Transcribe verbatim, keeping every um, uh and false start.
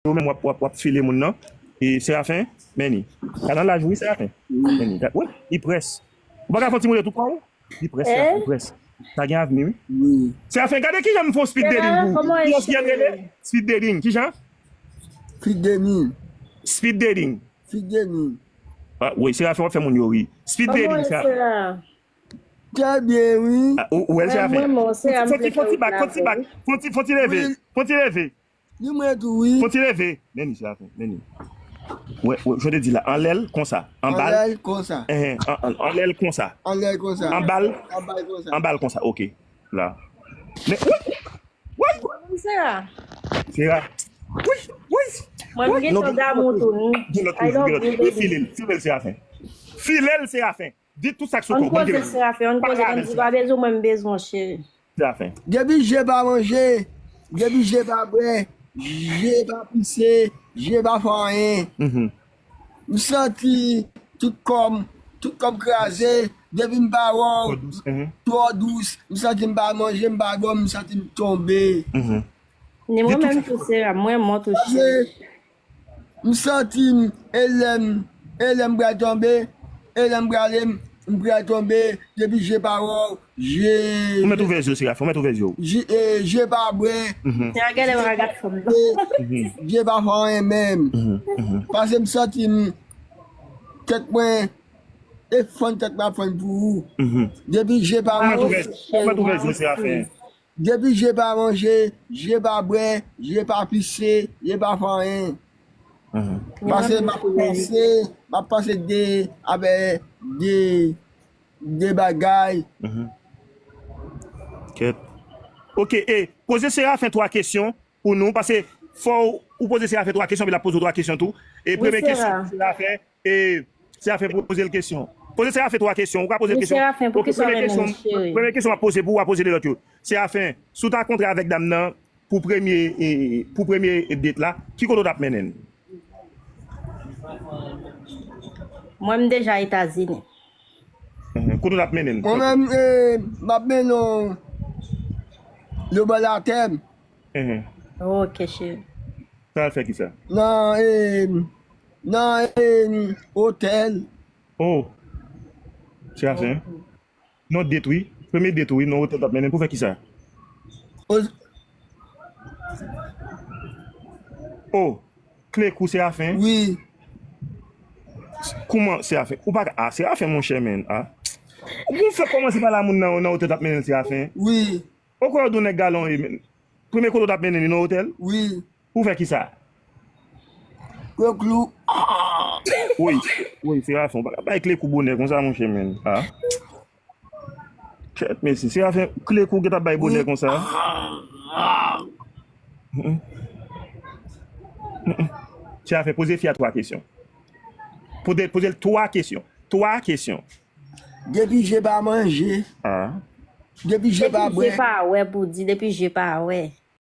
ou menm w ap, w ap, w ap file moun nan. E Serafen, men ni. Sa nan laj ou, wi, Serafen. Men ni. Wi, li près. Ou pa ka fè yon ti moute tou kò w? Li près, Serafen, li près. Sa gen avni, wi. Wi. Serafen, gade kijan m fè yon speed dating pou ou. Kiyès ki rele? Speed dating. Kijan? Speed dating. Speed dating. Speed dating. Ah, wi, Serafen, w ap fè moun yo ri. Speed dating, sa. Trè byen, wi. Ah, ou, ou wè l, Serafen? Fon ti, fon ti bak, fon ti bak, fon ti, fon ti leve, fon ti leve. Ni mwen tou, wi. Fon ti leve. Men ni, Serafen, men ni. Wè, wè, je te di la, anlè l konsa. Anba l. Anlè l konsa. Enhen, an, an, anlè l konsa. Anlè l konsa. Anba l. Anba l konsa. Anba l konsa, ok. La. Men, wi, wi. Sera. Sera. Wi, wi. Mwen, m gen tan damou tou, non. Gen lòt toujou, gen lòt. Wi, file l, file l, Serafen. File l, Serafen. Di tout sa k sou kò w, konn ki lè. Ann koze, Serafen, ann koze, ann di pa bezwen mwen, m bezwen w, cheri. Serafen. Depi je pa manje, depi je pa bwè, je pa pise, je pa fè anyen. M santi tout kò m, tout kò m kraze, depi m pa wè w, twò dous, m santi m pa manje, m pa dòmi, m santi m tonbe. Ni mwen menm tou, Sera, mwen mò tou, cheri. M santi m, e lè m, e lè m pral tonbe, e lè m prale, m, m pral tonbe, depi je pa wè w, je... Ou mèt ouvè zye w, Serafen, ou mèt ouvè zye w. Je, e, je pa bwè, Sera genlè pa ka gad fanm nan. Je pa fè anyen menm. Paske m santi m, tèt mwen, e fann tèt mwen ap fann pou ou. Depi je pa... Ou mèt ouvè, ou mèt ouvè zye w, Serafen. Depi je pa manje, je pa bwè, je pa pise, je pa fè anyen. Paske m ap panse, m ap panse de, avè de, de bagay. Kèt. Ok, e poze Serafen twa kesyon pou nou, paske fò ou poze Serafen twa kesyon, epi l ap poze w twa kesyon tou. E premye kesyon, Serafen, E Serafen, poze l kesyon. Poze Serafen twa kesyon. Ou ka poze l kesyon. Serafen, poukisa w renmen m, cheri? Premye kesyon m ap poze pou ou, w a poze de lòt yo. Serafen, si w ta kontre avèk dam nan pou premye, e, pou premye date la, ki kote w t ap mennen l? Mwen, m deja Etazini. Kote w t ap mennen l? Mwen menm, e, m ap mennen w lebò latè m. Ok, cheri. Sa al fè kisa? Nan, e, nan, e, otèl. Oh. Serafen. Non, date wi. Premye date wi, nan otèl t ap mennen pou fè kisa? Oh. Klekou Serafen. Wi. Kouman Serafen? Ou pa ka, ah, Serafen, monchè, men, ah. Ou fè kòmanse pale a moun nan, nan otèl t ap mennen l, Serafen? Wi. Ou kwè yo di w nèg galon e men. Premye kote w t ap mennen li nan otèl? Wi. Pou fè kisa? Klekou. Wi, wi, Serafen, ou pa ka bay Klekou bonè konsa, monchè, men. Ah. Kèt, mesye, Serafen, Klekou gentan bay bonè konsa. Serafen, poze fi a twa kesyon. Poze, poze l twa kesyon. Twa kesyon. Depi je pa manje. Ah. Depi je pa bwè. Depi je pa wè pou di, depi je pa wè.